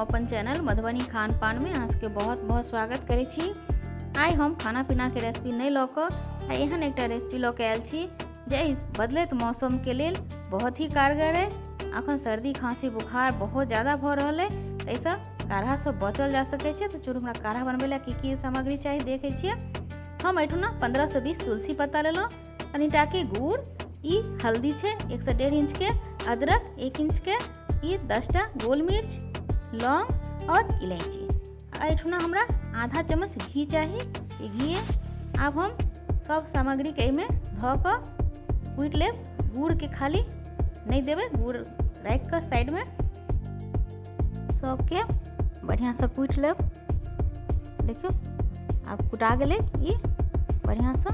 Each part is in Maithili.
अपन चैनल मधुबनी खान पान में अहाँ सबके बहुत बहुत स्वागत करै छी। आइ हम खाना पीना के रेसिपी नहीं लऽ कऽ आ एहन एकटा रेसिपी लऽ के आयल छी जे एहि बदलैत मौसम के लेल बहुत ही कारगर है। अखन सर्दी खांसी बुखार बहुत ज़्यादा भऽ रहल है, एहिसँ काढ़ासँ बचल जा सकै छै। तो चलू हमरा काढ़ा बनबै लए की की सामग्री चाही देखै छियै। हम एहिठुना 15 से 20 तुलसी पत्ता लेलहुँ, कनिटाके गुड़, ई हल्दी छै 1 से 1.5 इंच के, अदरक 1 इंच के, ई 10टा गोल मिर्च, लौंग और इलायची। एहिठुना हमरा आधा चम्मच घी चाही, ई घी। आब हम सब सामग्री के एहिमे धऽ कऽ कुटि लेब। गुड़ के खाली नहीं देबै, गुड़ राखि कऽ साइडमे सबके बढ़िआँसँ कुटि लेब। देखियौ आब कुटा गेलै ई बढ़िआँसँ।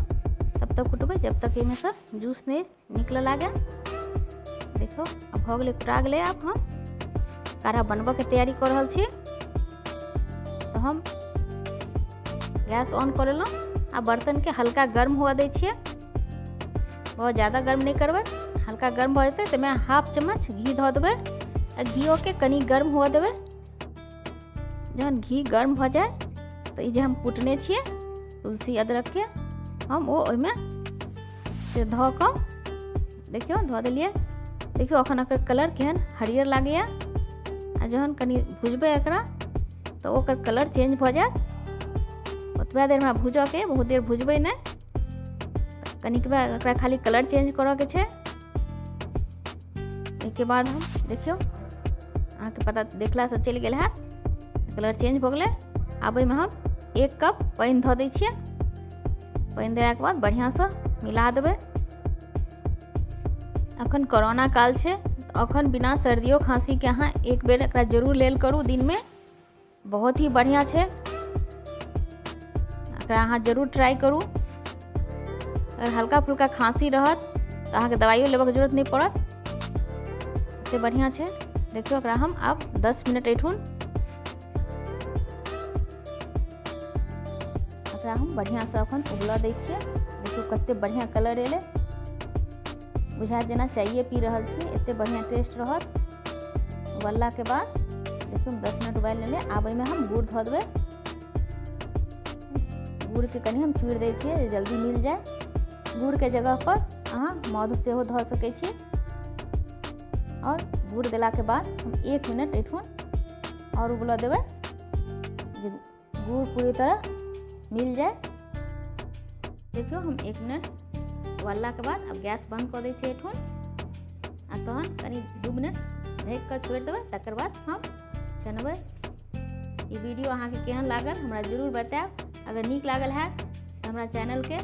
तब तक कुटबै जब तक एहिमे सँ जूस नहीं निकलऽ लागे। देखियौ आब भऽ गेलै, कुटा गेलै। आब हम काढ़ा बनबऽके तैयारी कऽ रहल छी। तऽ हम गैस ऑन कऽ लेलहुँ आ बर्तनके हल्का गर्म हुअ दै छियै। बहुत ज़्यादा गर्म नहीं करबै, हल्का गर्म भऽ जेतै तऽ हाफ चम्मच घी धऽ देबै आ घिओके कनि गर्म हुअ देबै। जहन घी गर्म भऽ जाय तऽ ई जे हम कुटने छियै तुलसी अदरक के, हम ओ ओहिमे से धऽ कऽ देखियौ धऽ देलियै। देखियौ अखन एकर कलर केहन हरियर लागैया। आ जहन कनि भुजबै एकरा तऽ ओकर कलर चेंज भऽ जायत। ओतबा देर हमरा भुजऽके, बहुत देर भुजबै नहि, कनिकबा एकरा खाली कलर चेंज करऽके छै। एहिके बाद हम देखियौ अहाँके पता देखलासँ चलि गेल हैत, कलर चेंज भऽ गेलै। आब एहिमे हम 1 कप पानि धऽ दै छियै। पानि देलाके बाद बढ़िआँसँ मिला देबै। अखन कोरोना काल छै, अखन बिना सर्दियो खाँसीके अहाँ एक बेर एकरा जरूर लेल करू दिनमे, बहुत ही बढ़िआँ छै। एकरा अहाँ जरूर ट्राई करू। अगर हल्का फुल्का खाँसी रहत तऽ अहाँके दवाइयो लेबऽके जरूरत नहि पड़त, से बढ़िआँ छै। देखियौ एकरा हम आब 10 मिनट एठुन एकरा हम बढ़िआँसँ अखन उबलऽ दै छियै। देखियौ कते बढ़िआँ कलर एलै, बुझायत जेना चाइए पी रहल छी, एते बढ़िआँ टेस्ट रहत। उबललाके बाद देखियौ 10 मिनट उबालि लेलियै। आब एहिमे हम गुड़ धऽ देबै। गुड़के कनि हम चूरि दै छियै जे जल्दी मिल जाय। गुड़के जगह पर अहाँ मधु सेहो धऽ सकै छी। और गुड़ देलाके बाद हम 1 मिनट एठुन और उबलऽ देबै जे गुड़ पूरी तरह मिल जाय। देखियौ हम 1 मिनट उबाललाके बाद आब गैस बंद कऽ दै छियै एठुन आ तहन कनि 2 मिनट ढकि कऽ छोड़ि देबै, तकर बाद हम छनबै। ई वीडियो अहाँके केहन लागल हमरा जरूर बतायब। अगर नीक लागल हैत तऽ हमरा चैनलके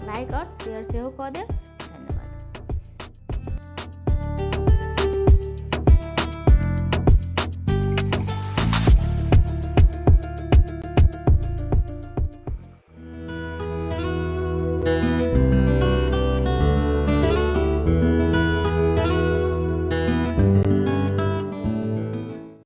लाइक और शेयर सेहो कऽ देब।